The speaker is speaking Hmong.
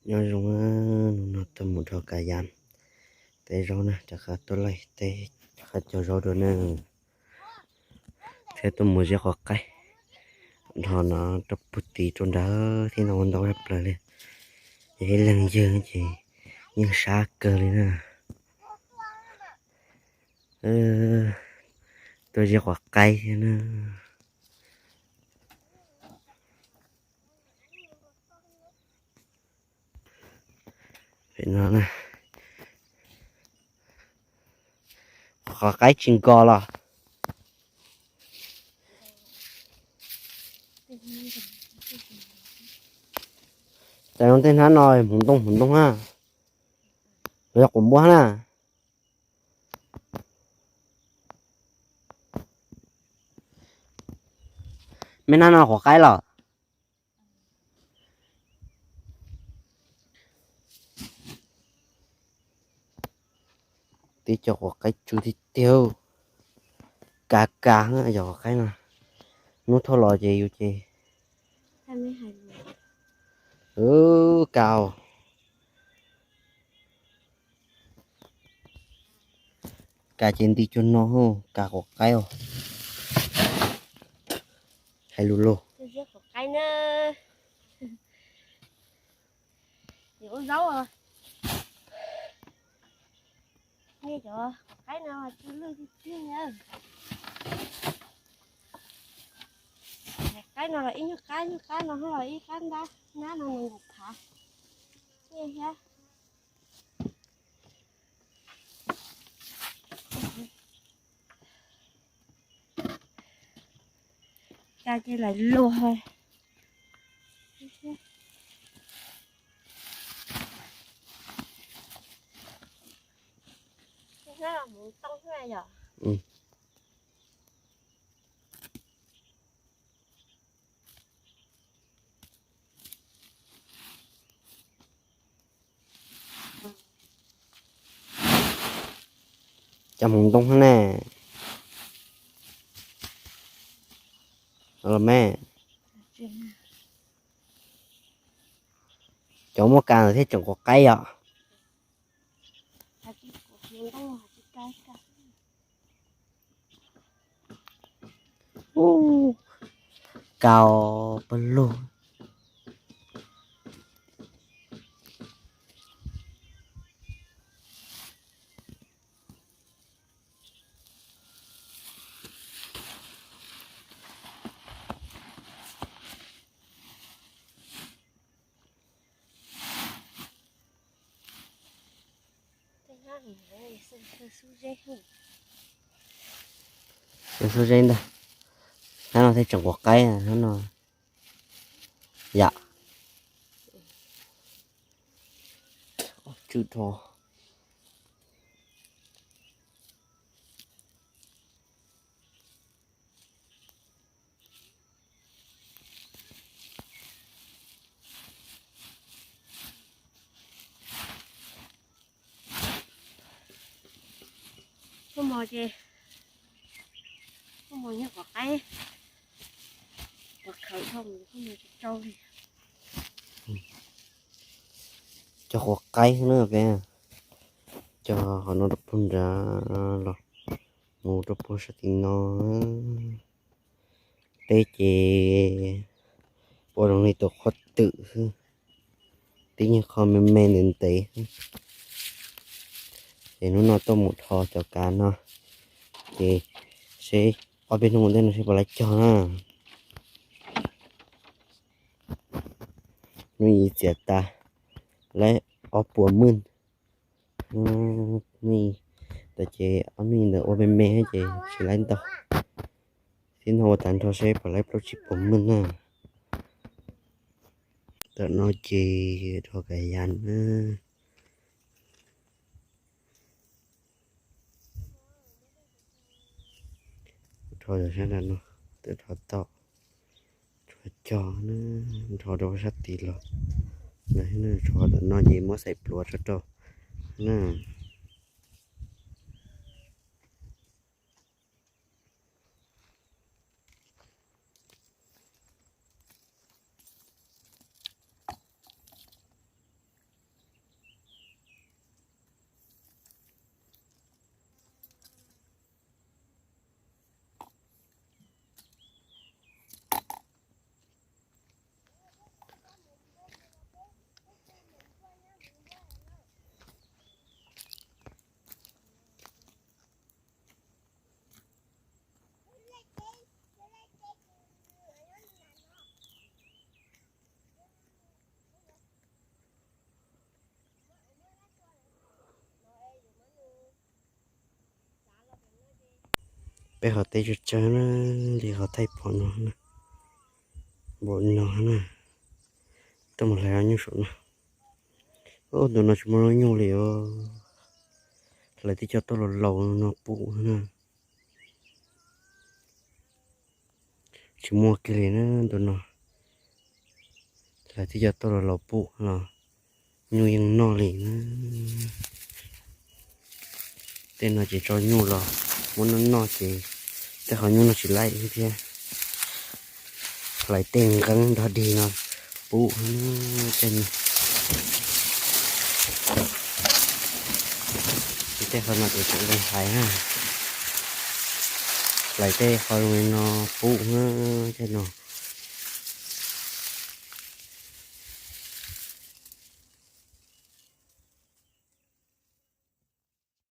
Nyob zoo, hnub no tuaj mus dhos kas yas teb zaub na, rov qab tuaj laij teb, rov qab cog zaub dua na, thiab tuaj mus ziab qos qaib, dhos no rau puag tid rau nrad thiab no ua ntau tshaj plaws li. Yog ib leeg yawg ces yeej sab kawg li na. Tuaj ziab qos qaib thiab na. Qos qaib tsis nkos los? Cas no tej hnab no hmoov ntoo hmoov ntoo na, los yog quav npua na. Mej hnab no quav qaib los? Tib co quav qaib tsw tiag tiag, kav kav yog quav qaib no. Hnub thauj los ces yus ces kav. Kav ces nti cuag no, kav quav qaib os. Hais lus lus. Nej cov quav qaib no tsw lwj tiag tiag na. Quav qaib no los ib nyuag qab nyuag qab no los ib qab ntab, nab no nees nkaum phav. Nej thiab. Cas ces laim luag. Hnab los hmoov ntoo xwb yom. Cov hmoov ntoo ne. Los me, cov muaj kas ntawd thiaj tseem quav qaib yom. Ub, kas pawg lug. Xub zeb ntag. Hnab no thiaj tseem quav qaib hnab no. Yam tsw rho. Koj mos ces, koj mos nyob kom qaib, kom khawv dhau mus koj mos tsis tsau li. Cog quav qaib xwb na peb, cog qhov no rau puag nrad los mus rau puag sab tim no. Teb ces ua zoo li tus qhuav twm xwb, tib nyuag qho me me ntev ntev xwb. Ces hnub no tuaj mus dhos cov kav no, ces seb ob peb hnub ua ntej no seb puas laib cog na. Hnub ib txiav tas laib ob puas mwj. Hnub ib tas ces ob hnub ib ntawd ua me me ces tsis laib ntau. Tib no ua tas nrho seb puas laib plaub tsib puas mwj na. Tam no ces dhos kas yas na. Dhos sab nram no, twb dhos tau, tshuav cog na, dhos rau sab tid los. Dhos tam no ces muab xaim pluav rau rau na. Peb qhov teb tsawg tsawg na, li qhov thaij phom no na, npaum no na, tuaj mus hlais nyuj saum no. Ub, ntu no tsis muaj lub nyuj li os, hlais tej cov tauj laus laus no pub na. Tsis muaj kiag li na ntu no, hlais tej cov tauj laus laus pub los nyuj yeej noj li na. Tej no ces tso nyuj los muab noj noj ces tej qhov nyuj noj tsis laib thiab. Hlais tej nqeeb nrog dig no pub tej. Tej qhov no ces tseem zoo hlais na. Hlais tej qhov zoo li no pub na, tej no.